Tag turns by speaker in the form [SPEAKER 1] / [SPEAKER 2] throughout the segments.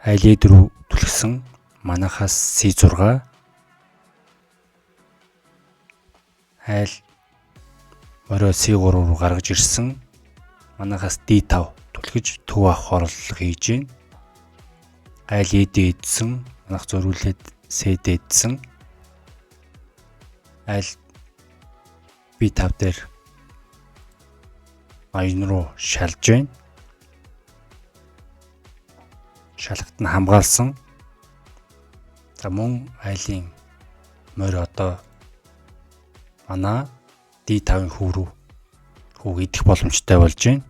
[SPEAKER 1] Айл E4 түлхсэн. Манайхаас C6. Айл морио C3 руу гаргаж ирсэн. Манайхаас D5 түлхэж төв авах орлого хийж байна. Айл ED эдсэн. Манайх зөрүүлээд CD эдсэн. Айл B5 дээр ноён руу шалж байна. Шалгат нь хамгаалсан. За мөн айлын морь одоо манай D5-ын хүү рүү хүүг идэх боломжтой болж байна.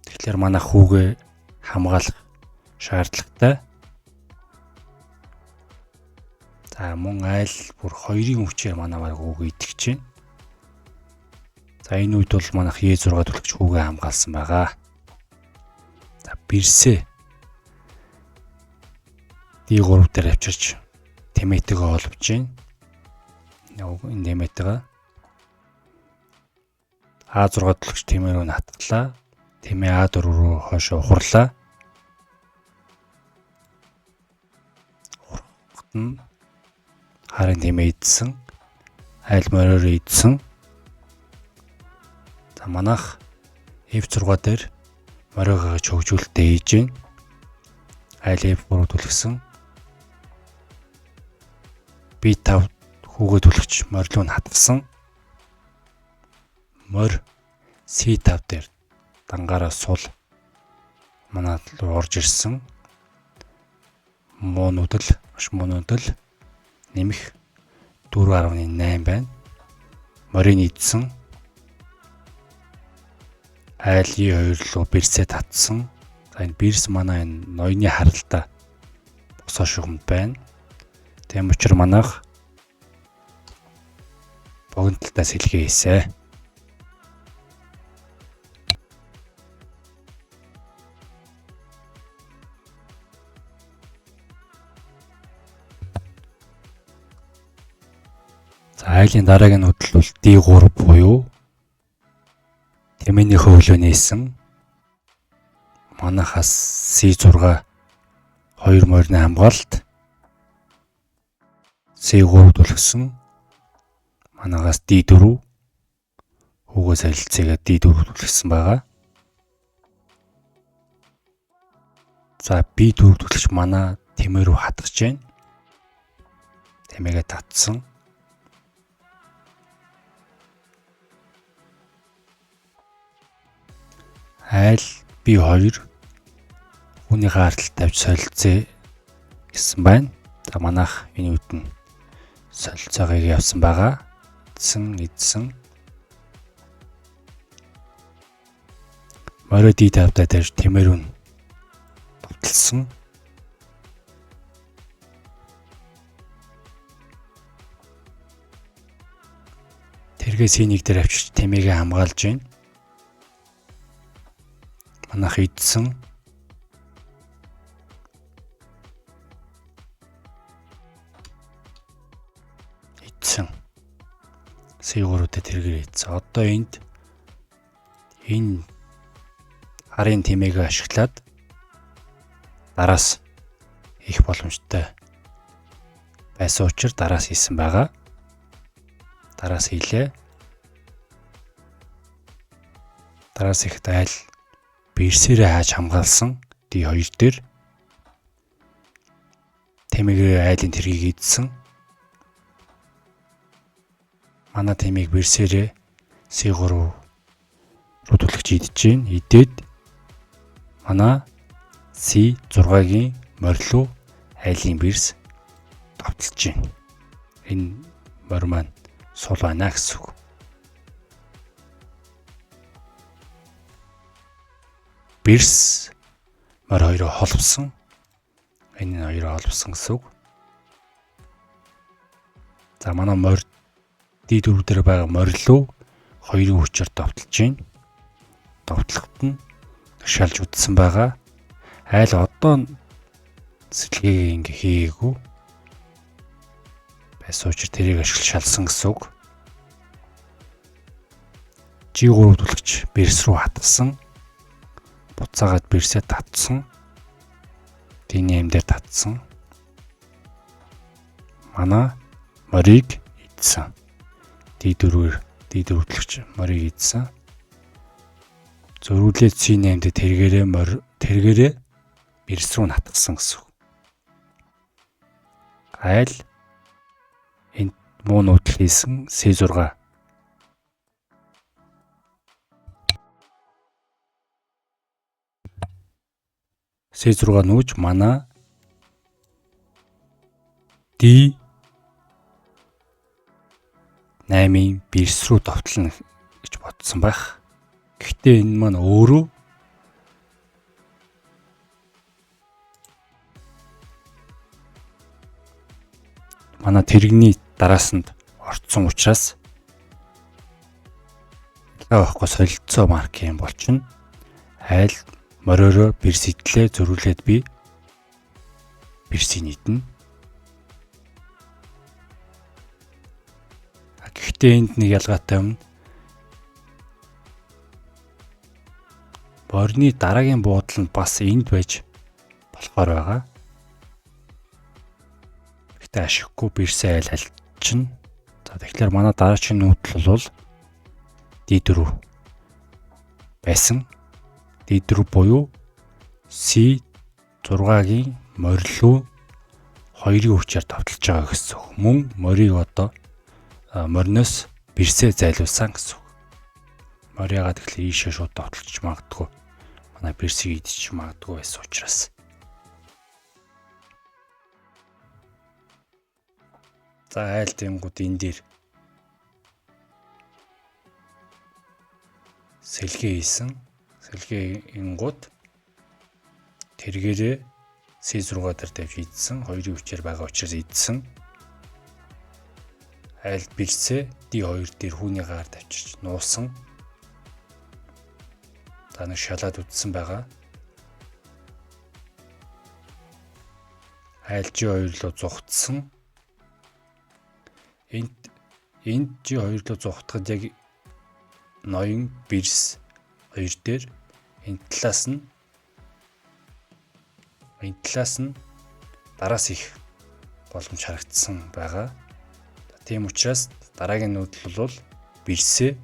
[SPEAKER 1] Тэгэхээр манай хүүгээ хамгаалах шаардлагатай. За мөн айл бүр хоёрын хүчээр манай баг хүүгээ идэх гэж байна. За энэ үед бол манайх E6 түлхэж хүүгээ хамгаалсан байгаа. За бирсээ D3 дээр авчирч тэмээтэйгээ холбож байна. Энэ тэмээтэйгээ А6 түлхэж тэмээ рүү натглаа. Тэмээ А4 руу хойшоо ухарлаа. Ухрахад нь харын тэмээ идсэн. Айл мориор идсэн. За манайх F6 дээр мориогоо хөгжүүлэлтээ хийж байна. Айл F3 түлхсэн. B5 хүүгээ түлхэж морилуу нь хатгсан. Морь C5 дээр дангаараа сул манад руу орж ирсэн. Муунууд л маш муунууд л нэмэх 4.8 байна. Морийг идсэн. Айл E2 руу бэрсээ татсан. За энэ бэрс манай энэ ноёны харалтаа босоо шугамд байна. Тийм учраас манайх богино талдаа сэлгээ хийсэ. За айлын дараагийн нүүдэл бол D3 буюу тэмээний хөвлөө нээсэн. Манайхаас C6 хоёр морины хамгаалалт. C3 түлхсэн. Манайхаас D4 хүүгээс харилцаагаа D4 түлхсэн байгаа. За B4 түлхэж манай тэмээ рүү хатгаж байна. Тэмээгээ татсан. Айл B2 хүүнийхээ ардтал тавьж солилцъё гэсэн байна. За манайх энэ үед нь солилцоогыг явсан байгаа. Эдсэн эдсэн. Морио D5 даа тавьж тэмээр нь товтлсон. Тэргээ C1 дээр авчирч тэмээгээ хамгаалж байна. Манайх идсэн. Идсэн. C3-тэй тэргээр идсэн. Одоо энд энэ харын тэмээгээ ашиглаад дараас хийх боломжтой байсан учраас дараас хийсэн байгаа. Дараас хийлээ. Дараас ихэд айл бэрсээрээ хааж хамгаалсан D2 дээр тэмээгээ айлын тэргийг идсэн. Манай тэмээг бэрсээрээ C3 руу түлхэж идэж гин. Идээд манай C6-гийн морилуу айлын бэрс довтолж гин. Энэ морь маань сул байна гэсэн үг. Бэрс морь хоёроо холбосон. Энэ хоёроо холбосон гэсэн үг. За манай морь D4 дээр байгаа морилуу хоёрын хүчээр довтолж байна. Довтлоход нь шалж үдсэн байгаа. Айл одоо сэлгээг ингээ хийгээгүй. Байсан учраас тэрийг ашиглаж шалсан гэсэн үг. G3 түлхэж бэрс рүү хатгсан. Буцаагаад бирсээ татсан. D8 дээр татсан. Манай морийг идсэн. D4-ээр D4 хөтлөгч морийг идсэн. Зөрүүлээд C8 дээр тэргээрээ морь тэргээрээ бирс рүү натгсан гэсэн үг. Айл энд муу нүүдэл хийсэн C6. C6 нүүж манай D 8-ын бирс рүү довтлно гэж бодсон байх. Гэхдээ энэ маань өөрөө манай тэрэгний дараасанд орцсон учраас ялгаа байхгүй солилцоо марк юм болчихно. Айл мориороо бирс идлээ, зөрүүлээд би бирсийг идэнэ. Гэхдээ энд нэг ялгаатай юм. Борны дараагийн буудал нь бас энд байж болохоор байгаа. Гэхдээ ашиггүй бирсээ айл альчна. За тэгэхээр манай дараагийн нүүдэл бол D4 байсан. D4 буюу C6-гийн морилуу 2-ын хүчээр довтолж байгаа гэсэн үг. Мөн морийг одоо мориноос бирсээ зайлуулсан гэсэн үг. Морь ягаад гэхэл ийшээ шууд довтолж магадгүй. Манай бирсийг идчих магадгүй байсан учраас. За айл тэнгууд энэ дээр сэлгээ хийсэн. Сэлгээ ингууд тэргээрээ C6 дээр тавьж идсэн. 2-ын хүчээр байгаа учраас идсэн. Айл бирсээ D2 дээр хүүний гаар тавьчирч нуусан. За нэг шалаад үтсэн байгаа. Айл G2 руу зугтсан. Энд G2 руу зугтахад яг ноён бирс 2 дээр энэ талаас нь дараас их боломж харагдсан байгаа. Тийм учраас дараагийн нүүдэл бол бирсээ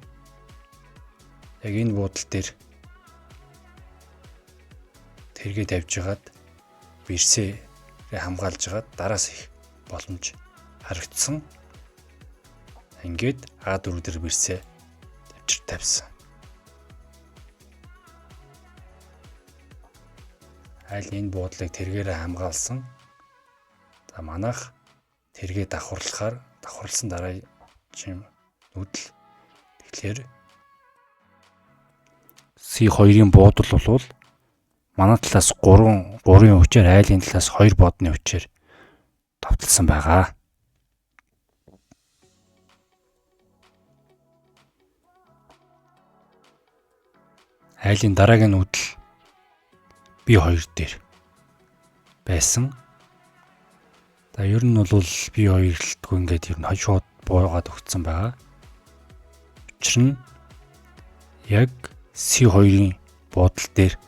[SPEAKER 1] яг энэ буудал дээр тэргээ тавьж хагаад бирсээ хамгаалж хагаад дараас их боломж харагдсан. Ингээд А4 дээр бирсээ тавьчир тавьсан. Айл энэ буудлыг тэргээрээ хамгаалсан. За манайх тэргээ давхарлахаар давхарлсан дараа чим нүүдэл. Тэгэхээр C2-ын буудал бол манай талаас 3-ын хүчээр, айлын талаас 2 бодны хүчээр довтолсон байгаа. Айлын дараагийн нүүдэл B2 дээр байсан. За ер нь бол B2 гэлтгүй ингээд ер нь шууд буугаад өгсөн байгаа. Учир нь яг C2-ын буудал дээр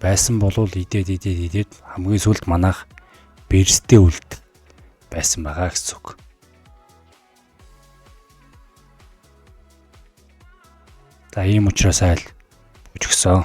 [SPEAKER 1] байсан бол идээд хамгийн сүүлд манайх бэрстэй үлд байсан байгаа гэсэн үг. За ийм учраас айл бүжгсэн.